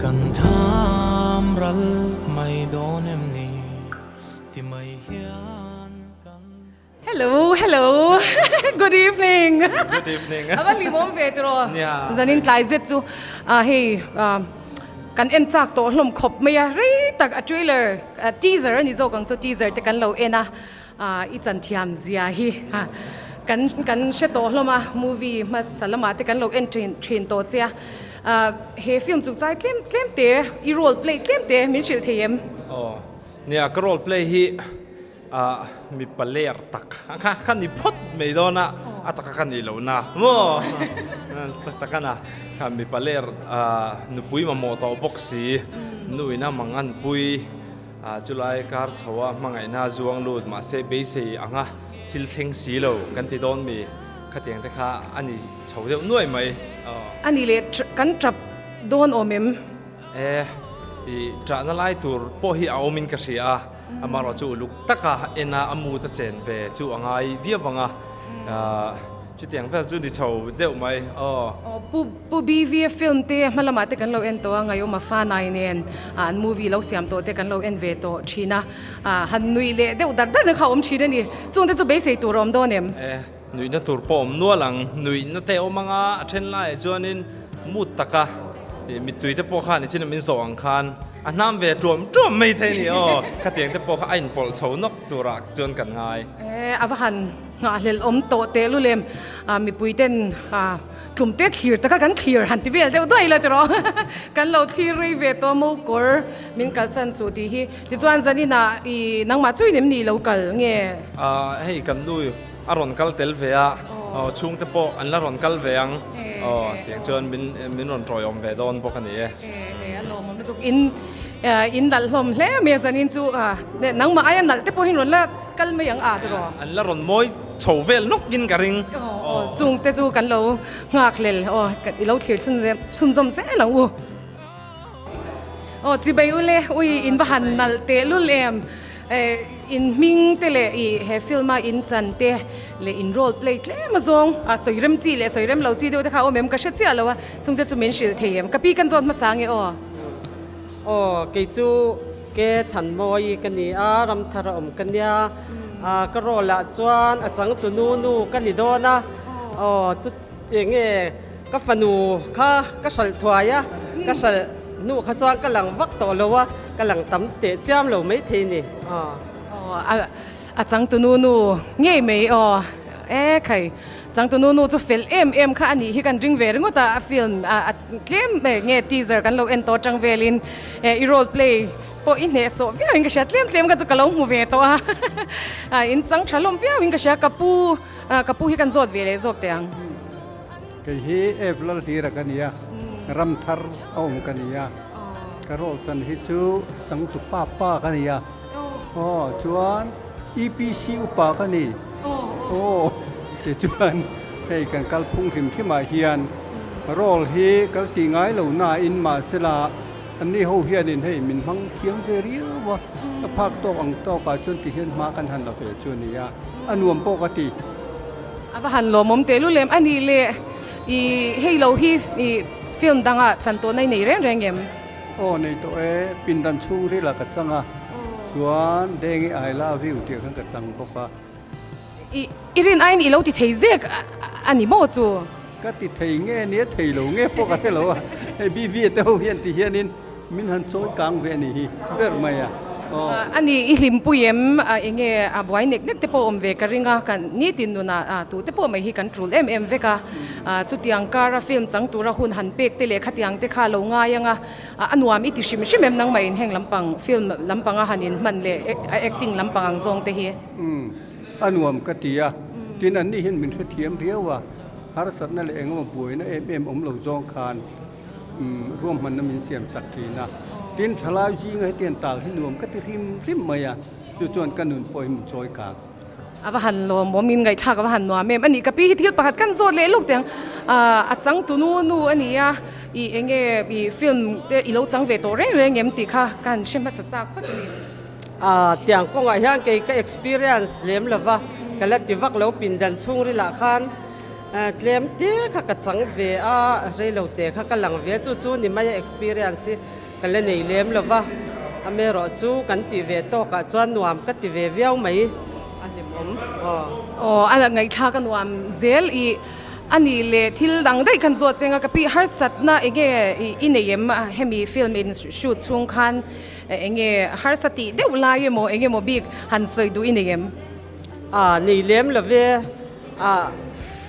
Kan tham ral mai dawn em ni ti mai hian kan. Hello hello good evening Good evening A va hlimawm ve tiraw Nia Zanin tlai zet chu hei kan en chak tawh hlawm khawp mai a rei tak a trailer teaser a ni zawk ang chu teaser te kan lo en a i chan thiam zia hi kan kan hre tawh hlawm a movie hmasa lamah te kan lo en thin thin tawh che a he film chu chai tlem tlem te i role play tlem te min hrilh thei em? Aw nia ka role play hi Ah mipa ler tak kha kha ni phawt mai dawn a, a taka ka nih loh na maw tak tak a na kha mipa ler ah nupui mamawh tawh bawk si nu ina mang an pui ah chulai kar chho a hmangaihna zuang lut mahse beisei anga thil thleng si lo kan ti dawn mi khatiang te kha a ni chho deuh nuai mai aw. A nih leh kan tap dawn awm em? E i ṭahna lai tur pawh hi a awmin ka hria a. Amaherawh chu uluk taka en a, a mood a chen ve chu a ngai viau vang a, chutiang vel chu ni chho deuh mai aw. Aw Pu Pu BVA film te hma lamah te kan lo en tawh a, Ngaiawma Fanai nen an movie lo siam tawh te kan lo en ve tawh thin a, han nuih leh deuh dar dar na kha a awm thin a ni. Chungte chu beisei tur a awm dawn em? E, nuihna tur pawh a awm nual ang, nuihna te a awm ang a, a then laiah chuanin mood taka mittui te pawh khan i chin a min zawh ang khan A hnam ve tuam tuam mai thei ni aw. Khatiang te pawh kha a inpawlh chho nawk turah chuan kan ngai. E, a va han nghahhlelh awm tawh teh lu lem. Mipui ten tlum te thlir taka kan thlir han ti vel deuh daih la tiraw. Kan lo thlir rei ve tawh mo kawr min kalsan suh tih hi. Tichuan zaninah i nangmah chu in em ni lo kal nge? Hei kan nu a rawn kal tel ve a, chhungte pawh an la rawn kal ve ang. Aw tiang chuan min min rawn tawiawm ve dawn bawk a ni e. E a lawmawm lutuk in in nalh hlawm hle mai a zanin chu nangmah aia nalh te pawh hi rawn la kal mai ang a tiraw. An la rawn mawi chho vel nawk in ka ring. Aw chungte chu kan lo nghak hlel aw i lo thlir chhun chhunzawm zel ang u. Aw chibei ule ui in va han nalh tehlul em. In hming te leh i he film a in chan te leh in role play tlem a zawng a sawi rem chi leh sawi rem lo chi deuh te kha a awm em ka hre chiah lo a, chung te chu min hrilh thei em? Ka pi kan zawt hmasa nge aw? Aw kei chu ke Thanmawi ka ni a, Ramthar a awm ka nia, ka role ah chuan a changtu nu nu ka ni dawn a, aw chu enge ka fanu kha ka hralh thuai a, ka hralh hnu kha chuan ka lang vak tawh lo a, ka lang tam teh chiam lo mai thei ni. Aw a changtu nu nu ngei mai aw e khai changtu nu nu chu fel em em kha a nih hi kan ring ve ringawt a, a film a tlem nge teaser kan lo en tawh atang velin i role play pawh i hnehsawh viau in ka hria tlem tlem kha chu ka lo hmu ve tawh a, in chang tha hlawm viau in ka hria ka pu Ka pu hi kan zawt ve leh zawk teh ang. Kei hi Eve Lalhlira ka ni a, Ramthar a awm ka ni a, ka role chan hi chu changtu pa pa ka ni a, aw chuan EPC upa ka ni, aw tichuan hei kan kalphung hrim hrimah hian role hi kal tih ngai lo nain mahsela anni ho hianin hei min hmang thiam ve riau a, ka phak tawk ang tawkah chuan tihian hma kan han la ve chu a ni a. A nuam pawh ka ti. A va han lawmawm teh lulem a nih le i hei lo hi i film dangah chan tawhna i nei reng reng em? Aw nei tawh e, pindan chhung ril ah ka chang a, chuan Dengi I love you tih ah khan ka chang bawk a. I i rin aiin i lo ti thei zek a ni maw chu? Ka ti thei nge nia thei lo nge pawh ka hre lo a, hei BV te ho hian ti hianin Min han chawi kang ve a nih hi ber mai a aw. A ni i hlimpui em eng nge a buai nek nek te pawh awm ve ka ring a, kan nitin nunah tu te pawh mai hi kan tul em em vek a, chutiang kara film chang tura hun han pek te leh khatiang te kha lo ngai ang a, a nuam i ti hrim hrim em nangmah in heng lampang film lampanga han in hman leh acting lampang ang zawng te hi. Umm a nuam ka ti a, tin an ni hian min hrethiam riau a, harsatna leh engemaw buaina em em awm lo zawng khan. Ruahmanna min siam chak thin a, tin thalai zinga hetiang tal hi nuam ka ti hrim hrim mai a, chu chuan ka nun pawh hi min chawi kang. A va han lawmawm in ngaihthlak a va han nuam em a ni ka pi hi thil pakhat kan zawt leh lawk teh ang a changtu nu nu a ni a i enge i film te i lo chang ve tawh reng reng em tih kha ka han hre hmasa chak phawt a ni. Tiang kawngah hian kei ka experience lem lova ka la ti vak lo pindan chhungrilah khan. Tlem te kha ka chang ve a, reilo te kha ka lang ve a, chu chu ni mai a experience hi ka la nei lem lo va, amaherawh chu kan tih ve tawkah chuan nuam ka ti ve viau mai a hlimawm aw. Aw a ngaihthlak a nuam zel i a nih leh thil dang daih kan zawt cheng a ka pi harsatna enge i nei em hemi film in shoot chhung khan enge harsa tih deuh lai emaw enge maw bik han sawi duh i nei em? A nei lem lo ve. A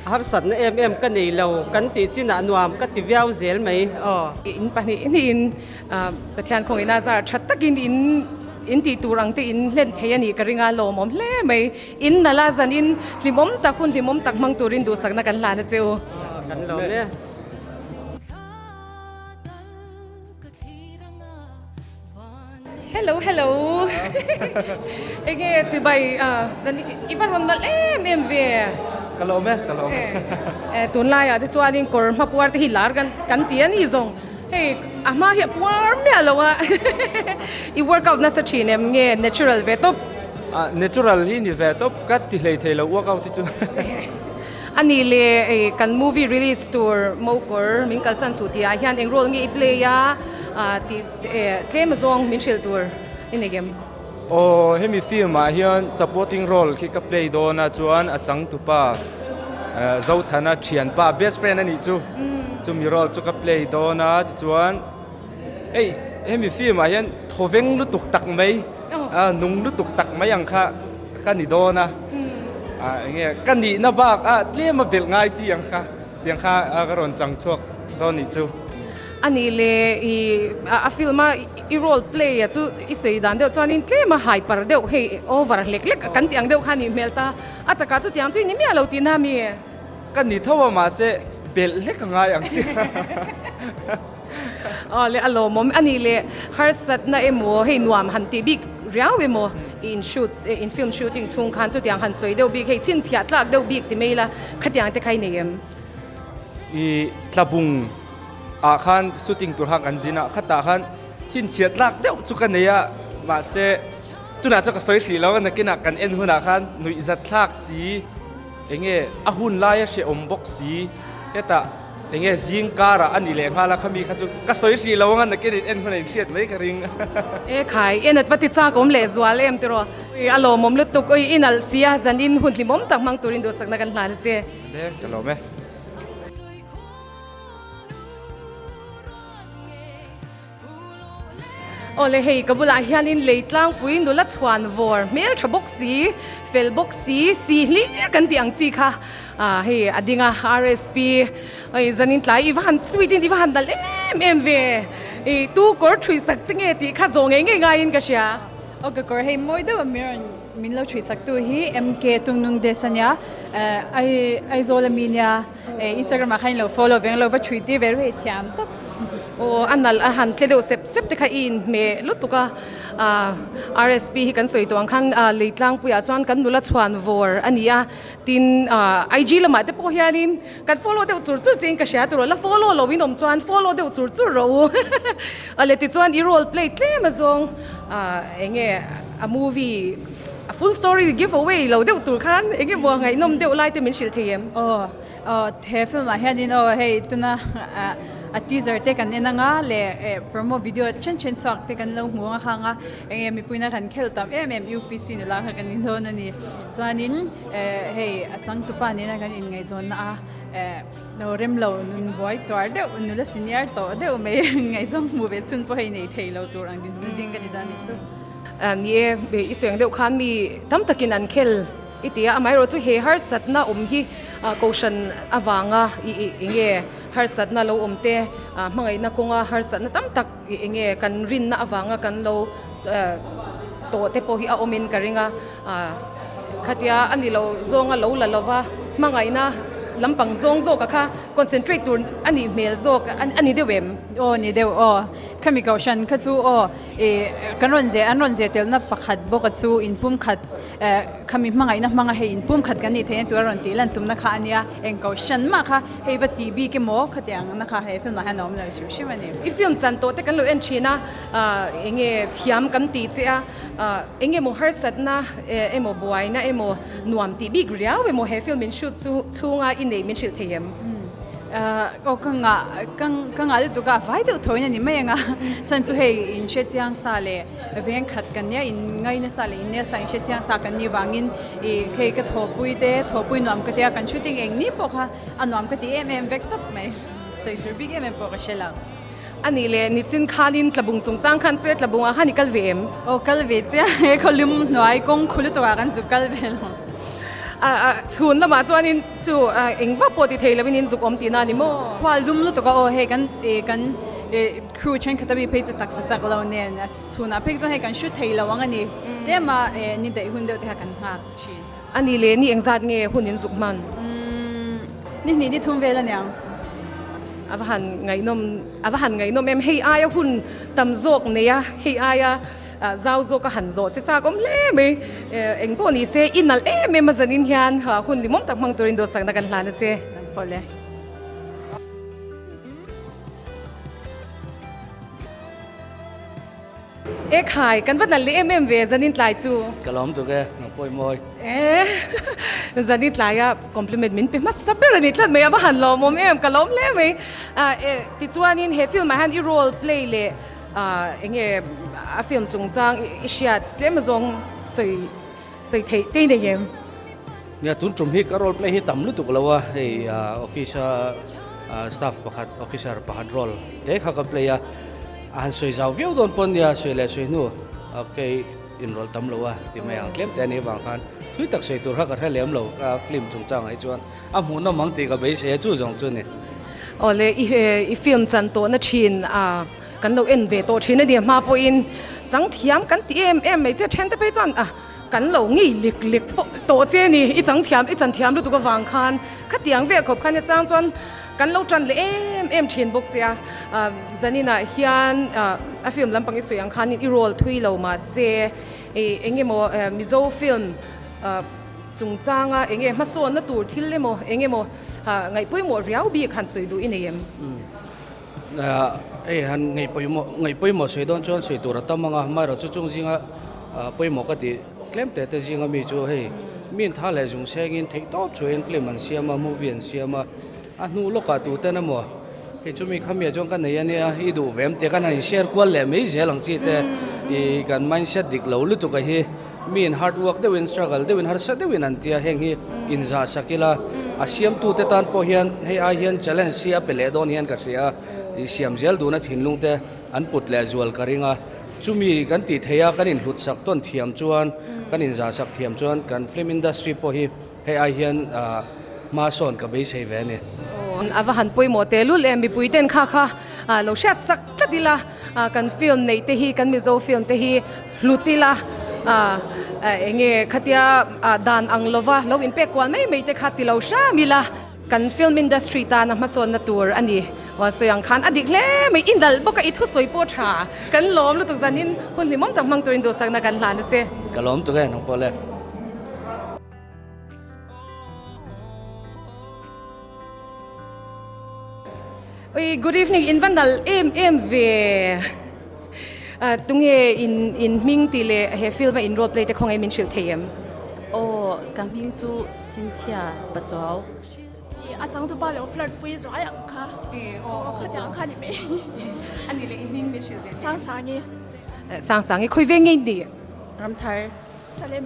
harsatna em em ka nei lo kan tih chinah nuam ka ti viau zel mai aw. In pahnih hnihin Pathian khawngin a zar tha takin in in tih tur ang te in hlen thei a nih ka ring a, lawmawm hle mai. In nalh a zanin hlimawm tak hun hlimawm tak hmang turin duhsakna kan hlan a che u. Kan lawm e. Hello hello enge chibai zan i va rawn nalh em em ve ka lawm e ka lawm e tunlaiah te chuanin kawr hma puar te hi lar kan kan ti a ni zawng hei a hma hi a puar miah lo a i workout nasa thin em nge natural ve tawp natural hi ni ve tawp ka ti hlei thei lo workout hi chu. A nih leh ei kan movie release tur Mokawr min kalsan suh tih ah hian eng role nge i play a tih tlem azawng min hrilh tur i nei em? Aw hemi film ah hian supporting role khi ka play dawn a chuan a changtupa Zothana thianpa best friend a nih chu chumi role chu ka play dawn a tichuan hei hemi film ah hian thawveng lutuk tak mai nung lutuk tak mai ang kha ka ni dawn a enge ka nihna bak a tlem a belh ngai chi ang kha tiang kha ka rawn chang chhuak dawn nih chu. A nih le i a film a i role play a chu i sawi dan deuh chuanin tlem a hyper deuh hei over hlek hlek kan tih ang deuh kha a nih hmel ta a takah chu tiang chu i ni miah lo tihna mi? Ka ni tho a mahse belh hlek a ngai ang chi. Aw le a lawmawm a nih leh harsatna emaw hei nuam han tih bik riau emaw i in shoot in film shooting chhung khan chutiang han sawi deuh bik hei chhinchhiah tlak deuh bik ti mai ila khatiang te kha i nei em? I tlabung ah khan shooting tur khan kan zin a khatah khan chhinchhiah tlak deuh chu ka nei a mahse tunah chuan ka sawi hrih lo a nakinah kan en hunah khan nuihzat thlak si enge a hun laia hrehawm bawk si hetah Enge zing karah a ni leh nghal a, khami kha chu ka sawi hrih lo anga nakin in en hun a inhriat mai ka ring. E khai, en at va ti chak awm leh zual em tiraw? Ui a lawmawm lutuk, ui i nalh si a, zan in hun hlimawm tak hmang turin duhsakna kan hlan a che. Le, ka lawm e. Awle hei ka bulah hianin lei tlangpui nula chhuan vawr hmel tha bawk si, fel bawk si, si hlir kan tih ang chi kha ah hei a ding a RSP hei zanin tlai i va han sweet in i va han dal em em ve i tu kawr thui sak chi nge tih kha zawh ngei ngei ngaiin ka hria. Aw ka kawr hei mawi deuh a mirror min lo thui sak tu hi MK Tungnung Des ania ai Aizawl ami nia Instagram ah khan in lo follow ve ang lo va thui tir ve rei thiam tawp. Aw a nalh a han tle deuh sep sep te kha i inhmeh lutuk a, RSP hi kan sawi tawh ang khan lei tlangpuiah chuan kan nula chhuan vawr a ni a, tin IG lamah te pawh hianin kan follow deuh chur chur chiin ka hria tur la follow lo in awm chuan follow deuh chur chur rawh u. Awle tichuan i role play tlem azawng eng nge a movie a full story give away lo deuh tur khan eng emaw ngaihnawm deuh lai te min hrilh thei em? Aw aw he film ah hianin aw hei tuna a teaser te kan en anga leh promo video then then chhuak te kan lo hmu anga khang a eng nge mipuina kan khel tam em em UPC nula kha kan indawn a ni chuanin hei a changtupa nena kan inngaihzawnna a lo rem lo nun buai chuar deuh nula senior tawh deuh mai ngaihzawng hmu ve chhun pawh hei nei thei lo tur ang dinhmun ding ka ni dawn a nih chu. Ni e, i sawi ang deuh khan mi tam takin an khel i ti a, amaherawh chu he harsatna awm hi kohhran avanga i eng nge harsatna lo awm te, hmangaihna kawnga harsatna tam tak i eng nge kan rinna avanga kan lo tawh te pawh hi a awmin ka ring a, khatia a ni lo zawnga lo la lova hmangaihna lampang zawng zawka kha concentrate tur a nih hmel zawk a ni deuh em? Aw ni deuh aw. Khami kohhran kha chu aw ih kan rawn zeh an rawn zeh telna pakhat bawk a chu inpumkhat eh khami hmangaihna hmanga hei inpumkhat kan nih theihna tur a rawn tih lan tumna kha a nia eng kohhran mah kha hei va tih bik emaw khatiang na kha he film ah hian a awm lo hrim hrim a ni. I film chan tawh te kan lo en thin a eng nge thiam kan tih che a eng emaw harsatna emaw buaina emaw nuam tih bik riau emaw he film in shoot chu chhunga i neih min hrilh thei em? Aw ka ngah ka ngah lutuk a vai deuh tho in a ni mai ang a chhan chu hei in hre chiang sa leh veng khat kan nia in ngai nasa leh in nel sa in hre chiang sa kan nih vangin ih hei ka thawhpui te thawhpui nuam ka tia kan shooting eng ni pawh kha a nuam ka ti em em vek tawp mai sawi tur bik em em pawh ka hre lo. A nih leh nichin khanin tlabung chungchang khan se tlabung ah khan i kal ve em? Aw kal ve chiah he khawlum hnuai kawng khu lutuk ah kan zuk kal ve lo. A a chhun lamah chuanin chu eng vak pawh ti thei lovin in zuk awm tihna a ni maw? Khual dum lutuk a aw hei kan ih kan ih crew thenkhat ami phei chu taksa chak lo nen a chhunah phei chuan hei kan hru thei lo ang a ni tlem a ih ni daih hun deuh te kha kan nghak thin. A nih leh ni engzat nge hun in zuk hman? Umm ni hnih ni thum vel a niang. A va han ngaihnawm a va han ngaihnawm em hei aia hun tam zawk nei a hei aia zau zawk a han zawh che chak awm hle mai eng pawh ni se i nalh em em a zanin hian hun limawm tak hmang turin dawhsakna kan hlan a che. Pawle. E khai, kan va nalh leh em em ve zanin tlai chu. Ka lawm tuk e, nang pawh i mawi. E, zanin tlaia compliment min pe hmasa ber a ni tlat mai, a va han lawmawm em, ka lawm hle mai. E, tichuanin he film ah hian i role play leh eng nge a film chungchang i hriat tlem azawng sawi sawi theih te nei em? Nia, tun tum hi ka role play hi tam lutuk lo a, hei office a staff pakhat officer pakhat role te kha ka play a, a han sawi zau viau dawn pawn nia sawi leh sawi hnu kei in role tam lo a ti mai ang tlem te a nih avang khan thui tak sawi tur kha ka hre lem lo ka film chungchang ah hi chuan a hmuhnawm ang tih ka beisei a chu zawng chu ni. Awle i film chan tawhna thin a kan lo en ve tawh thin a ni a hma pawhin chang thiam kan ti em em mai che then te phei chuan a Kan lo ngei lek lek fo tawh che ni, i chang thiam, i chan thiam lutuk avang khan khatiang vel khawp khan chang chuan kan lo tan leh em em thin bawk che a, Zaninah hian a film lampang i sawi ang khanin i role thui lo mahse eng emaw Mizo film chungchanga eng nge hmasawnna tur thil emaw eng emaw ngaihpawimawh riau bik han sawi duh i nei em? Hei han ngaihpawimawh ngaihpawimawh sawi dawn chuan sawi tur a tam ang a, amaherawhchu chung zinga pawimawh ka tih tlem teh te zinga mi chu hei mi intha leh zung sengin theih tawp chhuahin film an siam a movie an siam a, a hnu lawkah tuten emaw hei chumi khamiah chuan ka nei ania i duh ve em tih khan han in share kual leh mai zel ang chi te ih kan mindset dik lo lutuk a hi. Mi in hard work deuhin struggle deuhin harsa deuhin an tia heng hi inzah sak ila a siamtute tan pawh hian hei ai hian challenge hi a pe leh dawn hian ka hria a ih siam zel duna thinlung te an put leh zual ka ring a chumi kan tih theih a kan inhlut sak tawn thiam chuan kan inzah sak thiam chuan kan film industry pawh hi hei ai hian ah hma sawn ka beisei ve a ni. A va han pawimawh teh lul em mipui ten kha kha lo hriat sak tlat ila kan film neih te hi kan Mizo film te hi Hlut ila enge khatia dan ang lova lo inpek kual mai mai te kha ti lo hram ila kan film industry tana hmasawnna tur a ni. Uan sawi ang khan a dik hle mai i nalh bawk a i thusawi pawh tha kan lawm lutuk zanin hun hlimawm tak hmang turin duhsakna kan hlan a che. Ka lawm tuk e nang pawh le. Oi good evening in va nalh em em ve. Tunge in in hming tih leh he film a in role play te khawngaih min hrilh thei em? Aw ka hming chu Cynthia Pachuau. A changtupa lo flirt pui zuai ang kha. Aw khatiang kha ni mai. A nih leh i hming min hrilh ve. Sangsangi. Sangsangi khawi ve ngei ni? Ramthar. Salem.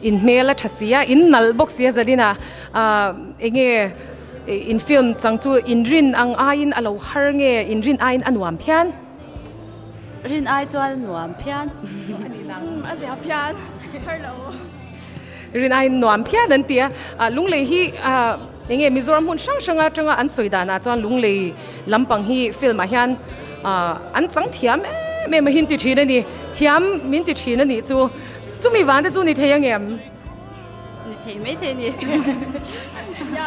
In hmel a tha si a, in nalh bawk si a Zalina enge in film chang chu in rin ang aiin a lo har nge in rin aiin a nuam phian? Rin ai chuan a nuam phian. A zia phian, har lo. Rin aiin nuam phian an ti a, Lunglei hi enge Mizoram hmun hrang hrang atanga an sawi danah chuan Lunglei lampang hi film ah hian an chang thiam em em a hin ti thin a ni, thiam min ti thin a nih chu, chumi vang te chu ni thei ang em? Ni thei mai thei ni.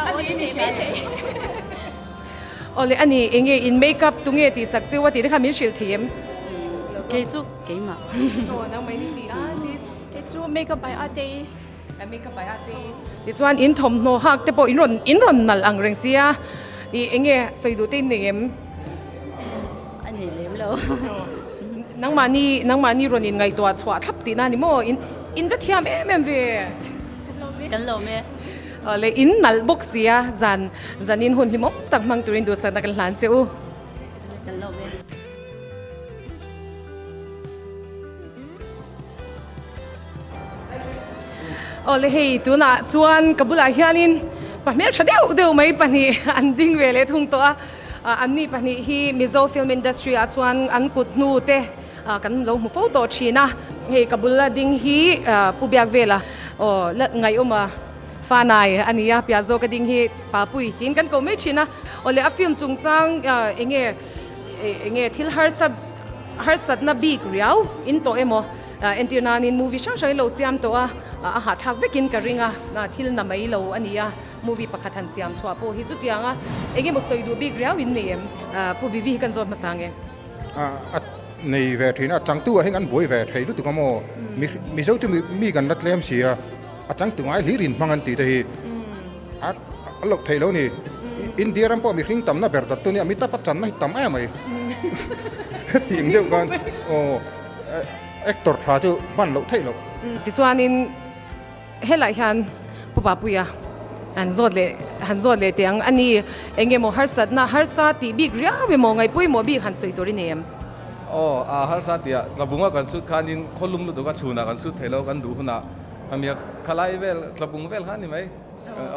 A ni thei mai thei. Awle ani enge in make up tunge tih sak cheu a tih te kha min hrilh thei em? Kei chu keimah. Aw nangmah in i ti a ti. Kei chu make up by Atei. Make up by Atei. Tichuan in thawmhnaw hak te pawh in rawn in rawn nalh ang reng sia i enge sawi duh te in nei em? A nei lem lo. Nangmahni nangmahni rawn in ngaihtuah chhuah thlap tihna a ni maw? In in va thiam em em ve. Kan lawm e. Leh in nalh bawk sia zan zanin hun hlimawm tak hmang turin duhsakna kan hlan che u. Kan lawm e. Awle hei tunah chuan ka bulah hianin pa hmeltha deuh deuh mai pahnih an ding ve leh thung tawh a, anni pahnih hi Mizo film industry ah chuan an kut hnu te kan lo hmu fo tawh thin a, hei ka bula ding hi Pu Biakvela aw la ngaihawm a fanai a ni a, piah zawka ding hi Papui tiin kan ko mai thin a, awle a film chungchang enge enge thil harsa harsatna bik riau in tawh emaw entir nanin movie hrang hrang in lo siam tawh a, a hahthlak vekin ka ring a, thil na mai lo a ni a, movie pakhat han siam chhuah pawh hi chutiang a engemaw sawi duh bik riau in nei em? Pu Vivi hi kan zawt hmasa nge? A nei ve thin a, changtu ah hian kan buai ve thei lutuk a maw? Mizo chu mi kan la tlem si a, a changtu ngai hlir in hmang an tih te hi a loh theih lo a ni. India ram pawh mihring tamna ber dat tu nia, mi tapa channa hi tam em mai tih ang deuh khan aw actor tha chu hman loh theih loh. Tichuanin helaiah hian Pu Papuia han zawt leh han zawt leh teh ang a ni. Eng emaw harsatna harsa tih bik riau emaw ngaihpawimawh bik han sawi tur i nei em? Aw a harsa tih ah tlabunga kan sut khanin khawlum lutuk a chhunah kan sut thei lo kan duh hunah amiak khalai vel tlabung vel kha a ni mai.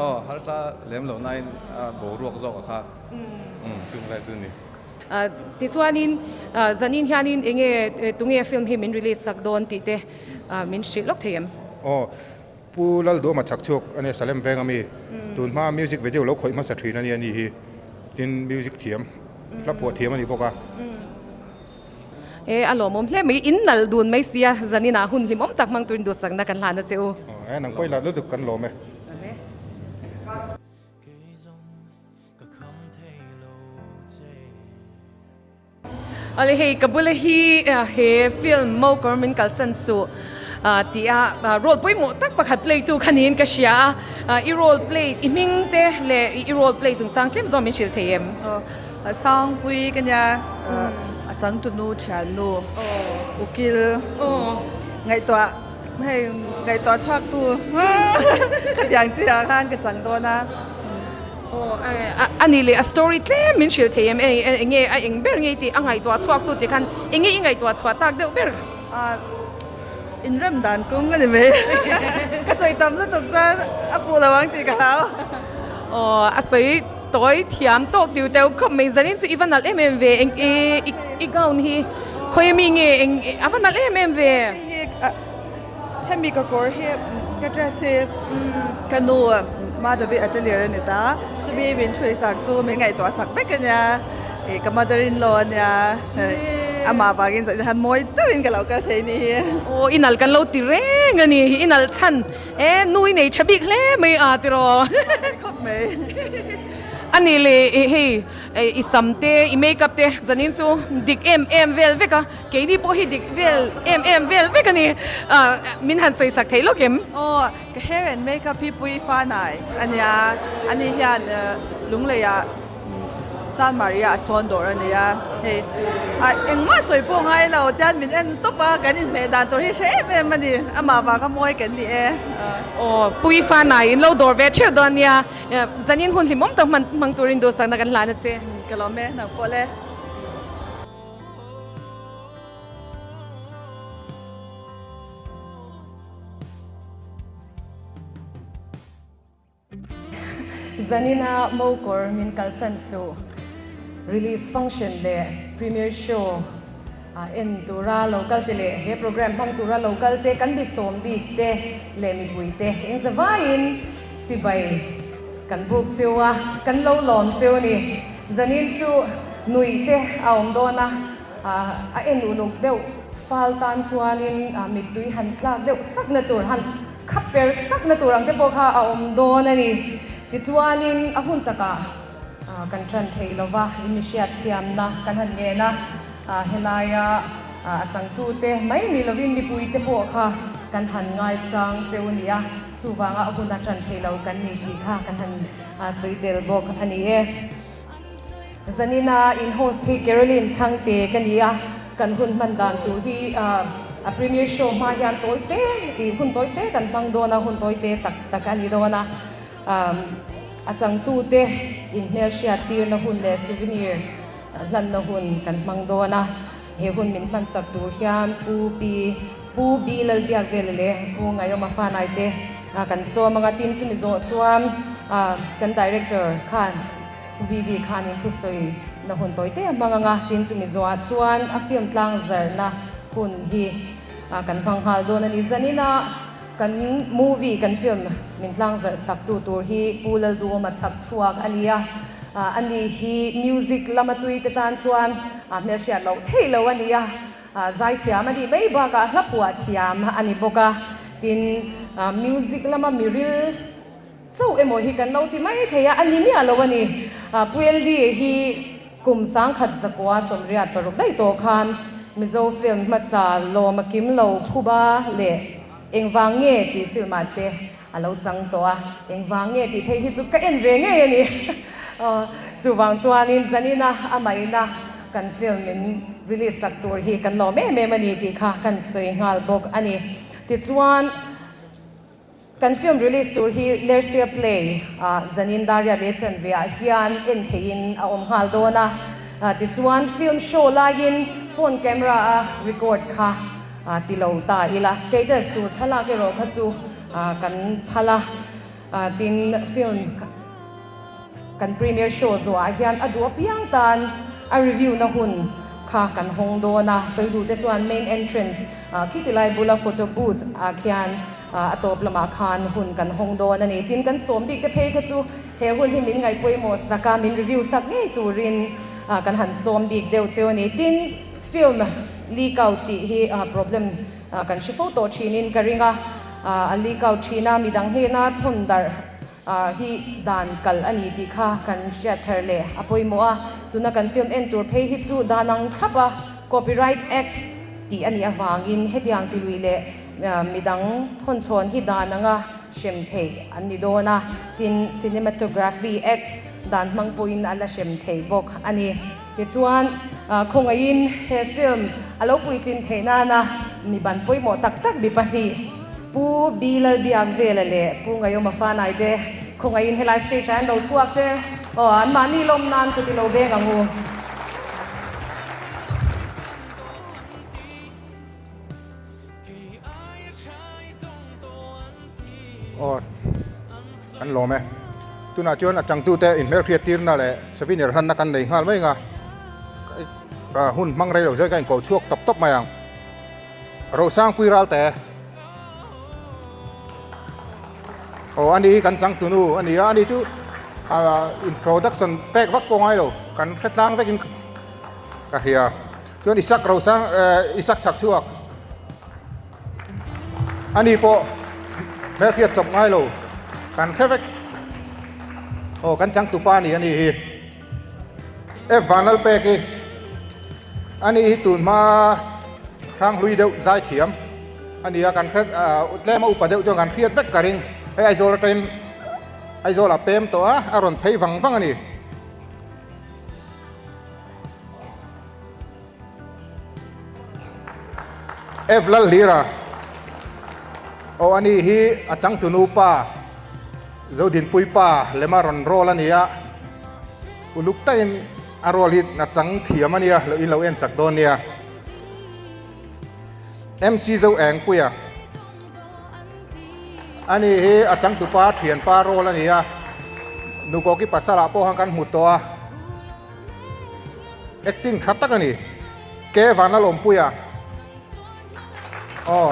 Aw harsa lem lo nain a boruak zawk a kha chung vel chu a ni. Tichuanin zanin hianin enge tunge film hi min release sak dawn tih te min hrilh lawk thei em? Aw Pu Lalduama chak chhuak a nia Salem veng ami tun hma music video lo khawih hmasa thin a nia ni hi tin music thiam hla phuah thiam a ni bawk a. E a lawmawm hle mai in nalh dun mai sia zanin ah hun hlimawm tak hmang turin duhsakna kan hlan a che u. E nang pawh i lat lutuk kan lawm e. Awle hei ka bula hi he film Mokawr min kalsan suh tih a role pawimawh tak pakhat play tu kha niin ka hria a, i role play i hming te leh i role play chungchang tlem zawng min hrilh thei em? Sangpui ka nia a changtunu thiannu ukil ngaihtuah hei ngaihtuah chhuak tu khatiang chiah khan ka chang dawn a. Aw a ni leh a story tlem min hrilh thei em eng nge a eng ber nge tih a ngaihtuah chhuak tu tih khan eng nge i ngaihtuah chhuah tak deuh ber? Inrem dan kawng a ni mai ka sawi tam lutuk chuan a fuh lo ang tih ka hlau. Aw a sawi tawi thiam tawk tiu teuh khawp mai zanin chu i va nalh em em ve eng i gown hi khawi ami nge eng a va nalh em em ve? Hemi ka kawr hi ka dress hi ka nu Madhavi Atelier a ni ta, chumi min ṭhui sak chu min ngaihtuah sak vek a nia, ih ka mother in law a nia, amah vangin zaih han mawi deuhin ka lo kal thei ni hi. Aw i nalh kan lo ti reng a ni, i nalh chhan e nu i nei ṭha bik hle mai a tiraw. Khawp mai. A nih leh hei i sam te i makeup te zanin chu dik em em vel vek a. Keini pawh hi dik vel em em vel vek a ni. Min han sawi sak theih lawk em? Aw, ka hair and makeup hi pui fanai a nia. Ani hian Lungleiah Chan Maria a sawn dawr a nia. Hei, engmah sawi pawh ngai lo tian min en tawp a, kan inhmeh dan tur hi hre em em a ni. Amah vanga mawi kan ni e. Aw, pui fanai in lo dawr ve theuh dawn nia. Zanin hun hlimawm tak hmang turin duhsakna kan hlan a che. Ka lawm e, nang pawh le. Zanina Mokawr min kalsan suh release function leh premiere show a en tura lo kal te leh he program hmang tura lo kal te kan mi sawm bik te leh mipui te engzavaiin chibai kan buk cheu a, kan lo lawm cheu a ni. Zanin chu nuih te a awm dawn a, a en uluk deuh fal tan chuanin mittui han tlak deuh sakna tur, han khap per sakna tur ang te pawh kha a awm dawn a ni. Tichuanin a hun takah kan ṭan theih lova in mi hriat thiamna kan han ngen a, helaia a changtute mai ni lovin mipuite pawh kha kan han ngaichang cheu a ni a, chuvanga a huna ṭan theih lo kan ni tih kha kan han sawi tel bawk a ni e. Zanina in host hi Caroline Chhangte ka ni a, kan hun hman dan tur hi a premiere show hma hian tawi te ih hun tawi te kan hmang dawn a, hun tawi te tak tak a ni dawn a. A changtute inhmelhriat tirna hun leh souvenir hlanna hun kan hmang dawn a, he hun min hmansak tur hian Pu Pi, Pu B Lalbiakvela leh Pu Ngaiawma Fanaite kan sawm ang a, tin chumi zawh chuan kan Director khan Pu BV khanin thusawi na hun tawi te a hmang ang a, tin chumi zawhah chuan a film tlang zarhna hun hi kan hmang nghal dawn a ni. Zanina. Kan movie, kan film min tlangzarh sak tu tur hi Pu Lalduhawma chhak chhuak a ni a, ani hi music lama tui te tan chuan hmelhriat loh theih lo a ni a, zaithiam a nih mai bakah hla phuah thiam a ni bawk a, tin music lama miril chauh emaw hi kan lo ti mai thei a, a ni miah lo a ni. Pu LD hi kum 1986 daih tawh khan Mizo film hmasa Lawm a Kim Lo Phuba leh Engvang nge tih film ah te a lo chang tawh a, engvang nge tih phei hi chu ka en ve ngei a ni. Chuvang chuanin zanina a maina kan film min release sak tur hi kan lawm em em a ni tih kha kan sawi nghal bawk a ni. Tichuan kan film release tur hi Lersia Play ah zanin Daria leh Chanve ah hian en theihin a awm nghal dawn a. Tichuan film show laiin phone camera a record kha Ti lo ta ila, status tur thlalak erawh kha chu kan phal a, tin film kan premiere show zawhah hian a duh apiang tan a review na hun kha kan hawng dawn a, sawi duh te chuan main entrance khiti lai bula photo booth ah khian a tawp lamah khan hun kan hawng dawn a ni. Tin kan sawm bik te phei kha chu he hun hi min ngaihpawimawh sak a, min review sak ngei turin kan han sawm bik deuh cheu a ni. Tin. Film leak out tih hi problem kan hre fo tawh thinin ka ring a, a leak out thin a, midang hnena thawn darh hi dan kal a ni tih kha kan hriat thar leh a pawimawh a, tuna kan film en tur phei hi chu dan ang thlap a, Copyright Act tih a nih avangin hetiang tilui leh midang thawn chhawn hi dan anga hrem theih an ni dawn a, tin Cinematography Act dan hmang pawhin a la hrem thei bawk a ni. Tichuan, khawngaihin he film a lo puitlin theih nana mi ban pawimawh tak tak mi pahnih, Pu B Lalbiakvela leh Pu Ngaiawma Fanai te khawngaihin helai stage ah an lo chhuak che. Aw, anmahni lawm nan kut i lo beng ang u. Aw kan lawm e. Tunah chuan a changtute inhmelhriat tirna leh souvenir hlanna kan nei nghal mai ang a, hun hmang rei lo zawk ka inko chhuak tawp tawp mai ang. Rosangpui Ralte. Aw ani hi kan changtunu a ni a, ani chu introduction pek vak pawh ngai lo, kan hre tlang vekin ka hria. Chuan Isak Rosang Isak chhak chhuak ani pawh hmelhriat chawp ngai lo kan hre vek aw kan changtupa a ni ani hi F Vanlalpek hi ani hi tun hma hranghlui deuh zai thiam a ni a kan hre tlem a upa deuh chuan kan hriat vek ka ring hei Aizawl atangin Aizawl ah pem tawh a a rawn phei vang vang a ni. F Lalhlira aw ani hi a changtunu pa Zodinpui pa lema rawn roll a ni a, uluk takin a roll hi a chang thiam a nia lo in lo en sak dawn nia. MC Zo Engpuia ani hi a changtupa thianpa roll a ni a, Nukawki pasal ah pawh khan kan hmu tawh a. Acting tha tak a ni. Ke van a lawmpui a. Aw.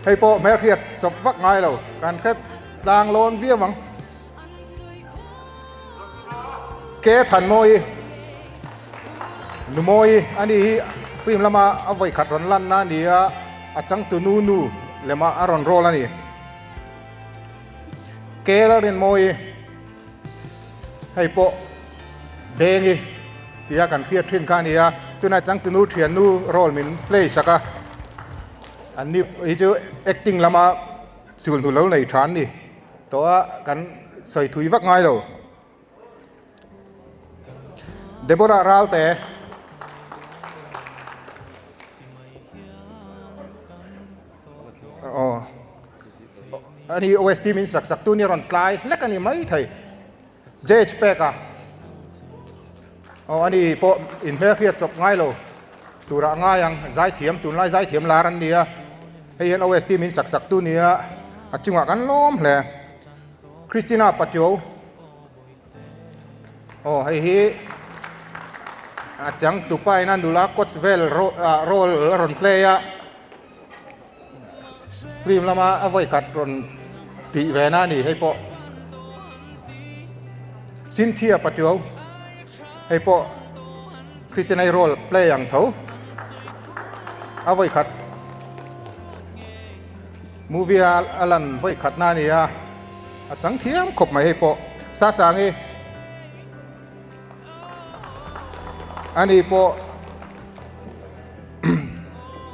Hei pawh hmelhriat chawp vak ngai lo. Kan hre tlang lawn viau ang. Ke Thanmawi, Numawi a ni hi film lama a vawikhat rawn lanna a ni a, a changtu nu nu lema a rawn roll a ni. Ke Lalrinmawi. Hei pawh Dengi tia kan hriat thin kha a ni a, tunah changtunu thiannu role min play sak a, an ni hi chu acting lama sulhnu lo nei tha an ni tawh a, kan sawi thui vak ngai lo. Deborah Ralte. Aw ani OST min sak sak tu ni rawn tlai hlek a ni mai thei. JH pek a aw ani pawh inhmel hriat chawp ngai lo turah a ngai ang zaithiam tunlai zaithiam lar an ni a hei hian OST min sak sak tu nia a chungah kan lawm hle. Christina Pachuau aw hei hi a changtupa ina nula coach vel role a rawn play a. Film lama a vawi khat rawn tih ve na a ni hei pawh Cynthia Pachuau hei pawh Christian-i role play ang tho a vawi khat movie a a lan vawi khat na a ni a a chang thiam khawp mai hei pawh Sasangi ani pawh.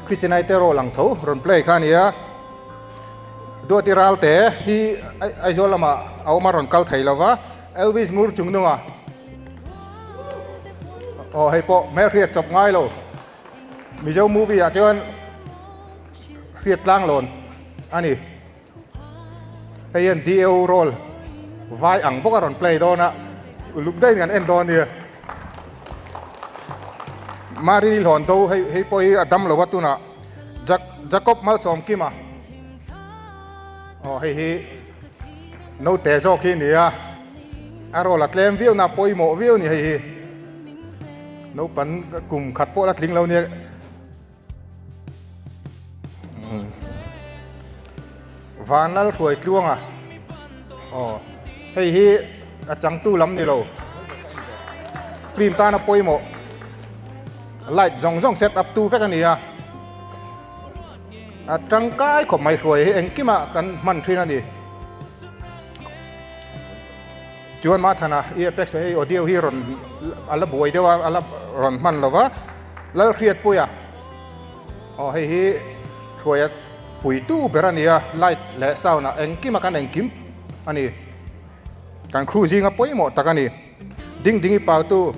Christianite role ang tho rawn play kha a ni a, Duati Ralte hi Aizawl lamah a awm a rawn kal thei lo va, Elvis Ngur Chungnunga aw hei pawh hmelhriat chawp ngai lo Mizo movie ah chuan hriat tlang lawn a ni. Hei hian DAO role vai ang bawk a rawn play dawn a, uluk daihin kan en dawn nia. Marini hlawn do hei hei pawh hi a dam lo a tunah Jac Jacob Malsawmkima aw hei hi naute zawk hi a ni a, a role a tlem viau na pawimawh viau a ni hei hi naupang kum khat pawh la tling lo nia. Vanlal hruai tluanga aw hei hi a changtu lam ni lo film tana pawimawh light zawng zawng set up tu vek a ni a a tangkai khawp mai hruai hi engkimah kan hman thin a ni chuan Mathana EFX hei audio hi rawn a la buai deuh a a la rawn hman lo va. Lalhriatpuia, Aw hei hi hruaia puitu ber a ni a, light leh sound ah engkim a kan engkim a ni. Kan crew zinga pawimawh tak a ni. Ding ding i pautu,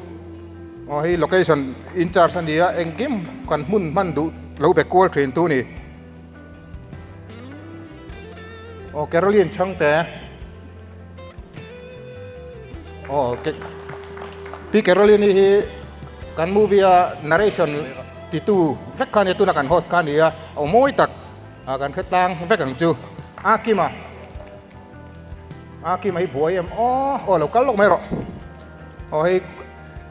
aw hei location in charge a ni a, engkim kan hmun hman duh lo be kual thin tu ni. Aw Caroline Chhangte, Aw Pi Caroline hi kan movie a narration titu vek kha nia tuna kan host kha nia aw mawi tak a kan hre tlang vek ang chu a kima a kima hi buai em aw aw lo kal lawk mai rawh aw hei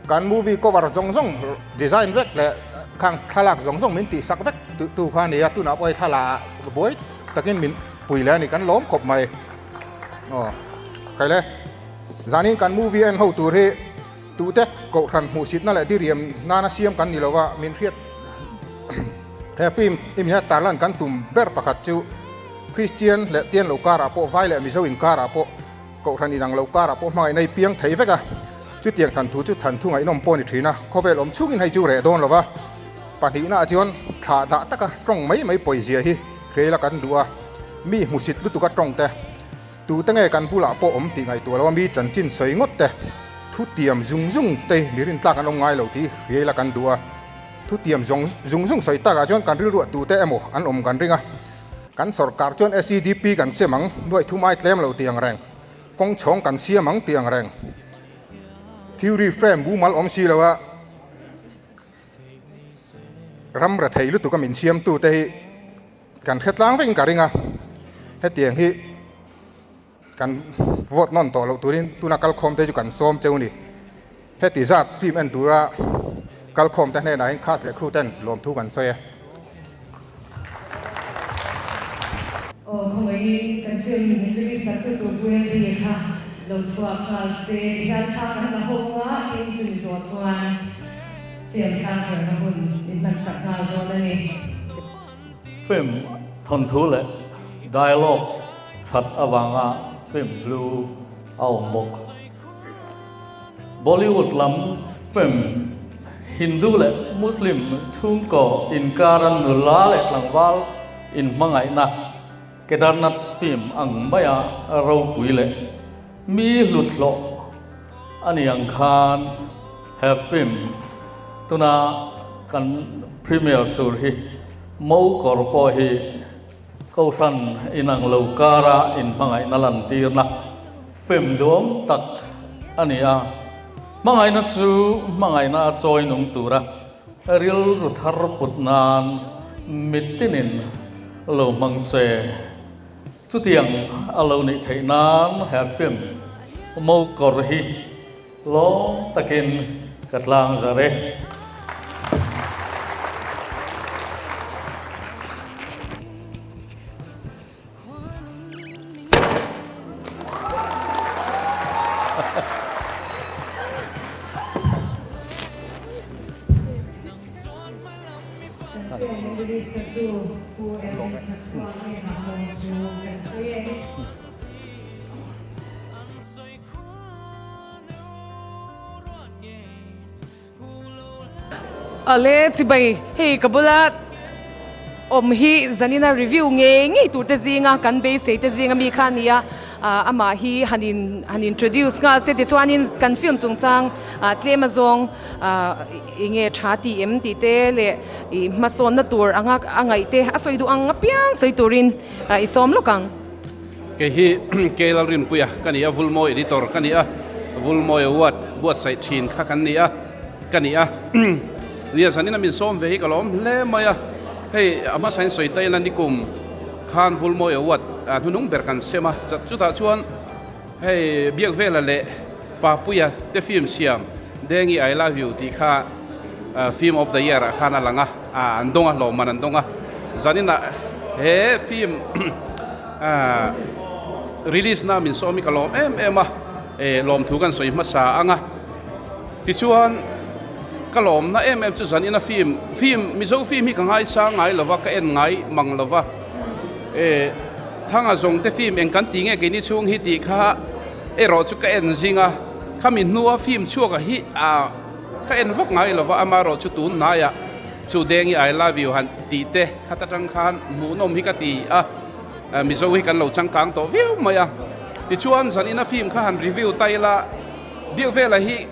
kan movie cover zawng zawng design vek leh khang thlalak zawng zawng min tih sak vek tu kha nia tunah pawh hei thlalak ah buai takin min pui leh a ni kan lawm khawp mai. Aw khaile zanin kan movie en ho tur hi tute kohhran hmuhsitna leh diriam nana siam kan ni lova min hriat he film i min tarlan kan tum ber pakhat chu Christian leh Tian lo karah pawh vai leh Mizo inkarah pawh kohhran inang lo karah pawh hmangaihna i piang thei vek a chutiang than thu chu than thu ngaihnawm pawh a ni thin a khawvel awm chhungin hei chu reh dawn lova pahnihna ah chuan thlah dah taka tawng mai mai pawizia hi hreila kan duh a. Mi hmusit lutuk a tawng te, tute nge kan bulah pawh awm tih ngaihtuah lo a mi chanchin sawi ngawt te, thu tiam zung zung te mi rintlak an awm ngai lo tih hriai la kan duh a. Thu tiam zawng zung zung sawi takah chuan kan rilruah tute emaw an awm kan ring a. Kan sorkar chuan SEDP kan sem ang, nuaih thum ai tlem lo tih ang reng, kawng chhawng kan siam ang tih ang reng. Theory frame mumal awm si lo a. Ram rethei lutuk a min siamtute hi Kan hre tlang vekin ka ring a, hetiang hi kan vote nawn tawh loh turin tuna kalkhawm te chu kan sawm cheu ni. Heti zat film en tura kalkhawm te hnenah hian cast leh crew ten lawmthu kan sawi e. Aw khawngaihin kan film release sak tu tur Puia kha lo chhuak nghal se tihian thla kan la ho nga tin chumi zawh chuan film transfer na hun min hman sak nghal dawn a ni. Film thawnthu leh dialogue that avanga film hlu a awm bawk. Bollywood lam film Hindu leh Muslim chhungkaw inkara nula leh tlangval inhmangaihna Kedarnath film ang maia ropui leh mi hluthlawh a ni ang khan he film tuna kan premiere tur hi mo kawr pawh hi Kohhran inang lo kara inhmangaihna lantirna film duam tak a ni a. Hmangaihna chu hmangaihna a chawi nung tura rilru thar put nan mitinin lo hmang se. Chutiang a lo nih theih nan he film Mokawr hi Lawm takin ka tlang zar e. Ale chibai hei ka bula awm hi zanina review ngei ngei tur te zinga kan beisei te zinga mi kha ania amah hi han in han introduce nghal se tichuanin kan film chungchang tlem azawng enge tha tih em tih te leh ih hmasawnna tur anga a ngaih te a sawi duh ang apiang sawi turin i sawm lawk ang. Kei hi K Lalrinpuia ka ni a, Vulmawi Editor ka ni a, Vulmawi Award buatsaih thin kha kan ni a, ka ni a. Nia zanin a min sawm ve hi ka lawm hle mai a, hei a hmasain sawi ta ila nikum khan Vulmawi Award hnunung ber kan sem a, chutah chuan hei Biakvela leh Papuia te film siam Dengi I Love You tih kha Film of the Year ah khan a lang a, an dawng a, hlawhman an dawng a. Zaninah he film release na min sawm hi ka lawm em em a, lawmthu kan sawi hmasa ang a. Tichuan ka lawmna em em chu zanina film, film Mizo film hi ka ngaisang ngai lova, ka en ngai mang lova. Thanga zawng te film eng kan ti nge keini chhung hi tih kha erawh chu ka en zing a, khami hnua film chhuak ah hi a ka en vak ngai lova, amaherawh chu tun hnaiah chu Dengi I love you han tih te khat atang khan hmuhnawm hi ka ti a, Mizo hi kan lo changkang tawh viau mai a, tichuan zanina film kha han review ta ila, Biakvela hi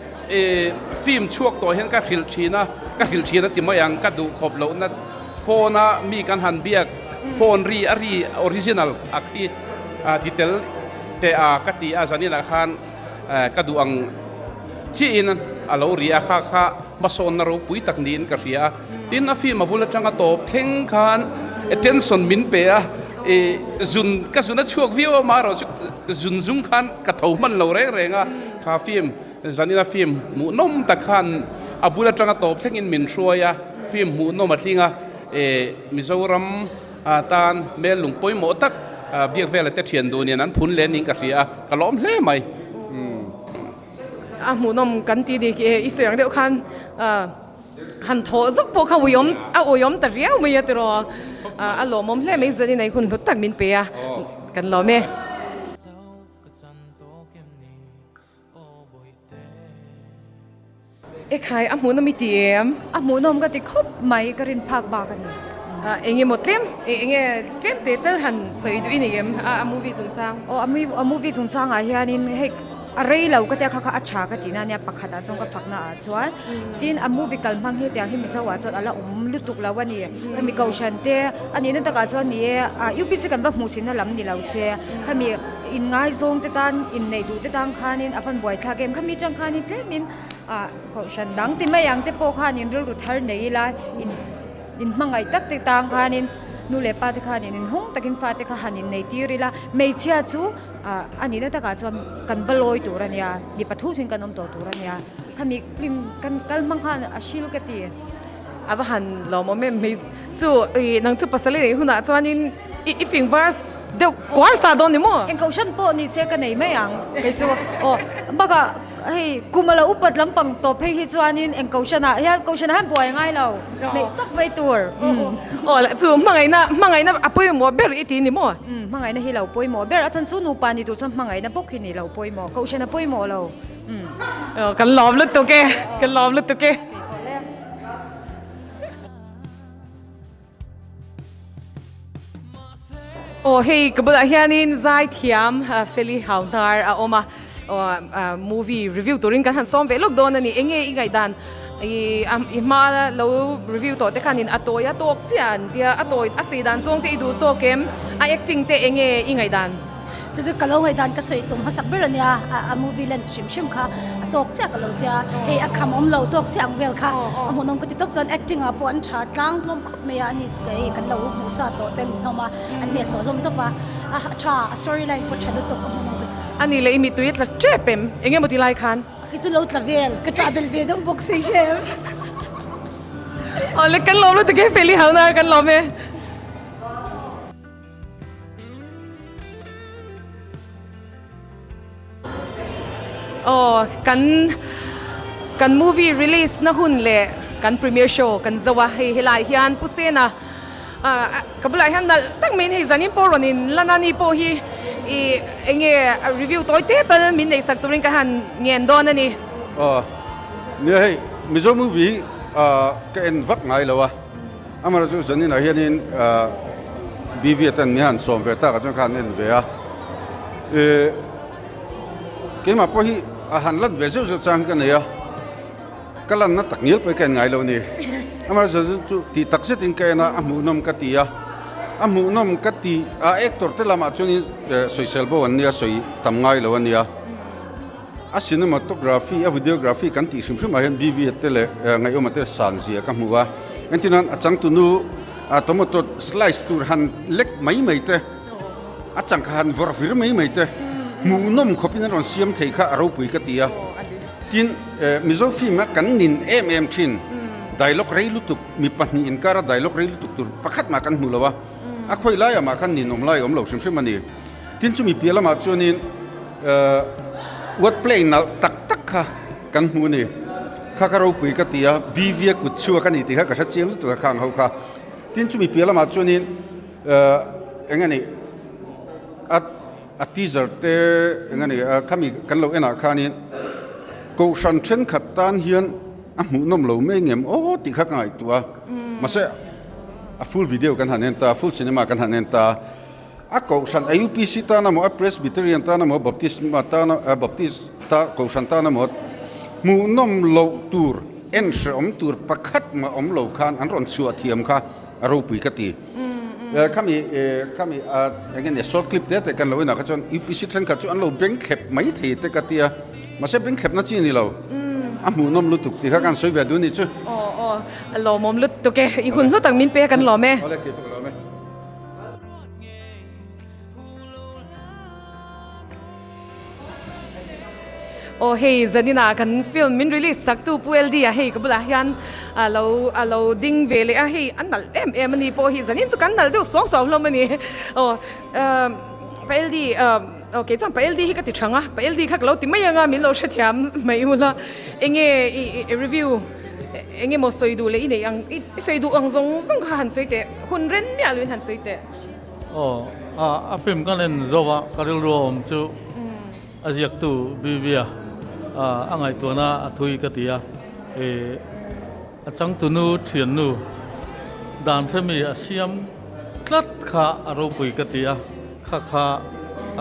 film chhuak tawh hian ka hrilh thin a, ka hrilh thin a ti mai ang, ka duh khawp lohna phone a mi kan han biak phone ri a ri original a khi ti tel teh a ka ti a, zaninah khan ka duh ang chiahin a lo ri a, kha kha hmasawnna ropui tak niin ka hria a, tin a film a bul atanga tawp thleng khan attention min pe a, zun ka zun a chhuak viau a amaherawh chu zun zung khan ka tho hman lo reng reng a, kha film zanina film hmuhnawm tak khan a bul atanga tawp thlengin min hruai a, film hmuhnawm a tling a, Mizoram tan hmel lung pawimawh tak biak vela te thian duh nen an phun leh niin ka hria a, ka lawm hle mai. A hmuhnawm kan ti dik e, i sawi ang deuh khan han thawh zawk pawh kha uiawm a uiawm ta riau mai a tiraw, a lawmawm hle mai zanin ei hun hlut tak min pe a, kan lawm e. Ekhai, a hmuhnawm i ti em? A hmuhnawm ka ti khawp mai, ka rin phak bak a ni. Eng emaw tlem, eng nge tlem teh tal han sawi duh i ni em a movie chungchang? Aw, a movie chungchangah hianin hei a rei lo ka tia kha kha a tha ka tihna a nia pakhatah chuan ka fakna ah chuan tin a movie kal hmang hi tiang hi Mizo ah chuan a la awm lutuk lo a ni. Khami kohhran te a nihna takah chuan ni e UPC kan va hmuhsihna lam ni lo che khami inngaizawng te tan inneih duh te tan khanin a van buaithlak em khami tang khanin tlemin ah kohhran dang ti mai ang te pawh khanin rilru thar nei ila in in hmangaih tak te tang khanin nu leh pa te khanin inhawng takin fate kha han innei tir ila hmeichhia chu ah a nihna takah chuan kan va lawi tur a nia mipa thu thuin kan awm tawh tur a nia khami film kan kal hmang khan a hril ka ti. A va han lawmawm em mai chu ih nang chu pasal i neih hunah chuanin i i fing var deuh kuar sa dawn ni maw? Eng kohhran pawh ni se ka nei mai ang kei chu aw bakah hei kum a lo upat lampang tawp phei hi chuanin eng kohhranah hian kohhranah hian buai a ngai lo neih tak mai tur umm. Aw lah chu hmangaihna hmangaihna a pawimawh ber i ti ni maw? Umm hmangaihna hi lo pawimawh ber a chhan chu nupa ni tur chuan hmangaihna bawk hi ni lo pawimawh kohhran a pawimawh lo. Kan lawm lutuk e, kan lawm lutuk e. Aw hei ka bulah hianin zaithiam Feli Hauhnar a awm a, aw movie review turin kan han sawm ve lawk dawn a ni. Enge i ngaihdan i i hma lo review tawh te khanin a tawi a tawk chiah an tia, a tawi a sei dan zawng te i duh tawk em? A acting te enge i ngaihdan? Chu chu ka lo ngaihdan ka sawi tum hmasak ber a nia, a movie length hrim hrim kha a tawk chiah ka lo tia, hei a kham awm lo tawk chiah ang vel kha a hmuhnawm ka ti tawp chuan acting ah pawh an tha tlang hlawm khawp mai a, ani hei kan lo hmuh sa tawh te an ni hlawm a, an hnehsawh hlawm tawp a, a tha a story line pawh tha lutuk a hmuhnawm ka ti. A nih leh i mittui a tla tep em? Eng emaw ti lai khan? Kei chu lo tla vel, ka tah belh ve deuh bawk si hrem. Awle kan lawm lutuk e, Feli Hauhnar kan lawm e. Aw kan kan movie release na hun leh kan premiere show kan zo a, hei helai hian Pu Sena ah ka bulah hian nalh tak maiin hei zanin pawh rawn in lan a ni pawh hi ih eng nge review tawi te tal min neih sak turin ka han ngen dawn a ni. Aw nia hei Mizo movie hi ah ka en vak ngai lo a. Amaherawhchu chu zaninah hianin BV atan mi han sawm ve tak ah chuan kha an en ve a, ih keimah pawh hi a han lan ve zeuh zeuh chang hi ka nei a, ka lanna tak ngial pawh hi ka en ngai lo a ni. Amaherawhchu chu tih tak zetin ka en a, a hmuhnawm ka ti a, a hmuhnawm ka ti a actor te lamah chuanin sawisel bo an nia sawi tam ngai lo a nia. A cinematography, a videography kan tih hrim hrim ah hian BV te leh Ngaihawma te san zia ka hmu a. Engtin a changtunu a tomato slice tur han lek mai mai te, a changkha han vawrh vir mai mai te hmuhnawm khawpin an rawn siam thei kha a ropui ka ti a. Tin, Mizo film a kan nin em em thin dialogue rei lutuk, mi pahnih inkara dialogue rei lutuk tur pakhat mah kan hmu lo a, a khawi laiah mah khan ninawm lai a awm lo hrim hrim a ni. Tin chumi piah lamah chuanin word play nalh tak tak kha kan hmu a ni. Kha kha ropui ka ti a, BV a kut chhuak a ni tih kha ka hre chiang lutuk a khang ho kha. Tin chumi piah lamah chuanin eng a nih a a teaser te eng a nih khami kan lo enah khanin Kohhran thenkhat tan hian a hmuhnawm lo mai ngem aw tih kha ka ngaihtuah a. Mahse a full video kan han en ta, full cinema kan han en ta. A kohhran a UPC tan emaw, a Presbyterian tan emaw, Baptist tan a Baptist ta kohhran tan emaw hmuhnawm loh tur, en hrehawm tur pakhat mah awm lo khan an rawn chhuah thiam kha a ropui ka ti. Khami khami a eng nge short clip te te kan lo inah kha chuan UPC thenkhat chu an lo beng thlep mai thei te ka ti a, mahse beng thlepna chi a ni lo, a hmuhnawm lutuk tih kha kan sawi ve duh a nih chu. Aw aw, a lawmawm lutuk e, i hun hlu tak min pe a kan lawm e. Awle kei pawh ka lawm e. Aw hei zanina kan film min release sak tu Pu LD a hei ka bulah hian a lo a lo ding ve leh a hei a nalh em em a ni pawh hi zanin chu kan nalh deuh suau suau hlawm a ni aw Pa LD aw kei chuan Pa LD hi ka ti thang a Pa LD kha ka lo ti mai ang a min lo hrethiam mai ula enge i review Eng emaw sawi duh leh i neih ang, i sawi duh ang zawng zawng kha han sawi teh, hun ren miah loin han sawi teh. Aw, a a film kan en zo a, ka rilru a awm chu a ziaktu Bivia a ngaihtuahna a thui ka ti a, ih a changtunu thiannu dan hremi a siam tlat kha a ropui ka ti a, kha kha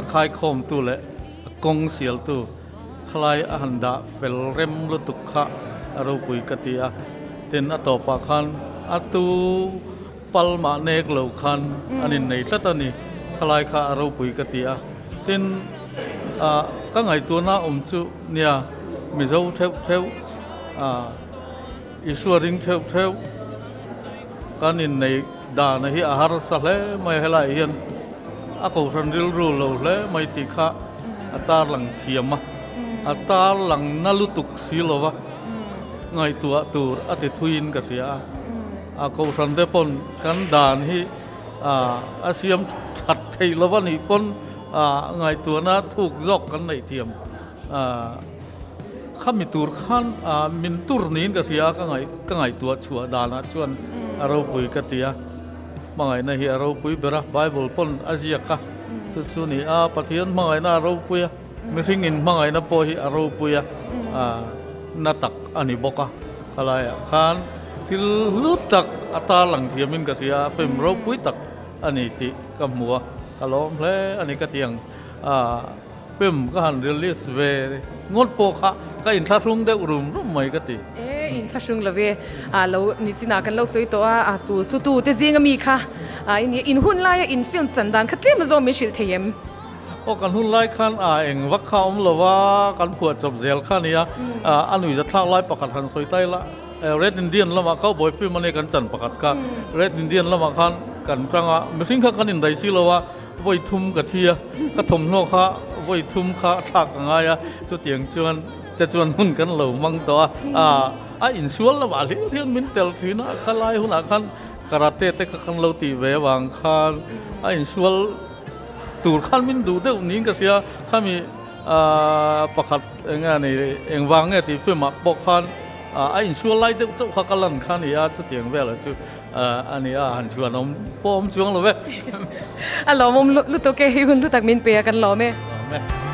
a khaikhawmtu leh a kawng sialtu Khalai a han dah fel rem lutuk kha a ropui ka ti a, tin a tawpah khan a tu pal mah nek lo khan an innei tlat a ni, khalai kha a ropui ka ti a, tin ah ka ngaihtuahna awm chu nia Mizo theuh theuh ah Isua ring theuh theuh kan innei dan hi a harsa hle mai a helaiah hian. A kohhran rilru lo hle mai tih kha a tarlang thiam a, a tarlang na lutuk si lo va, ngaihtuah tur a ti thuiin ka hria a. A kohhran te pawn kan dan hi a siam that theih lo va nih pawn ngaihtuahna thuk zawk kan neih thiam. Khami tur khan min tur niin ka hria a, ka ngaihtuah chhuah danah chuan a ropui ka ti a. Hmangaihna hi a ropui ber a, Bible pawn a ziak a, chu chu ni a, Pathian hmangaihna a ropui a. Mihring in hmangaihna pawh hi a ropui a, na tak a ni bawk a. Khalaiah khan thil hlu tak a tarlang thiamin ka hria a, film ropui tak a ni tih ka hmu a, ka lawm hle a ni ka ti ang. Film ka han release ve ngawt pawh kha ka inthlahrung deuh rum rum mai ka ti. E, inthlahrung lo ve. A lo ni chinah kan lo sawi tawh a, a su sutu te zinga mi kha a in in hun laia in film chan dan kha tlem azawm min hrilh thei em? Aw kan hun lai khan a eng vak kha awm lo va, kan phuah chawp zel kha nia. A nuihza thlak lai pakhat han sawi ta ila, Red Indian lamah cowboy film a nia kan chan pakhat kha. Red Indian lamah khan kan tang a, mihring kha kan indaih si lo a, Vawi thum ka thi a, ka thawmhnaw kha vawi thum kha a thlak a ngai a, chutiang chuan te chuan hun kan lo hmang tawh a, ah a insual lamah hlir hian min tel thin a, ka lai hunah khan karate te kha kan lo tih ve avang khan a insual tur khan min duh deuh niin ka hria, khami ah pakhat eng nge ni engvang nge tih film ah pawh khan ah a insual lai deuh chauh kha ka lan kha a ni a, chutiang velah chu. A ni a, han chuan awm pawh awm chuang lo ve. A lawmawm lutuk e, i hun lutak min pe a kan lawm e. Lawm e.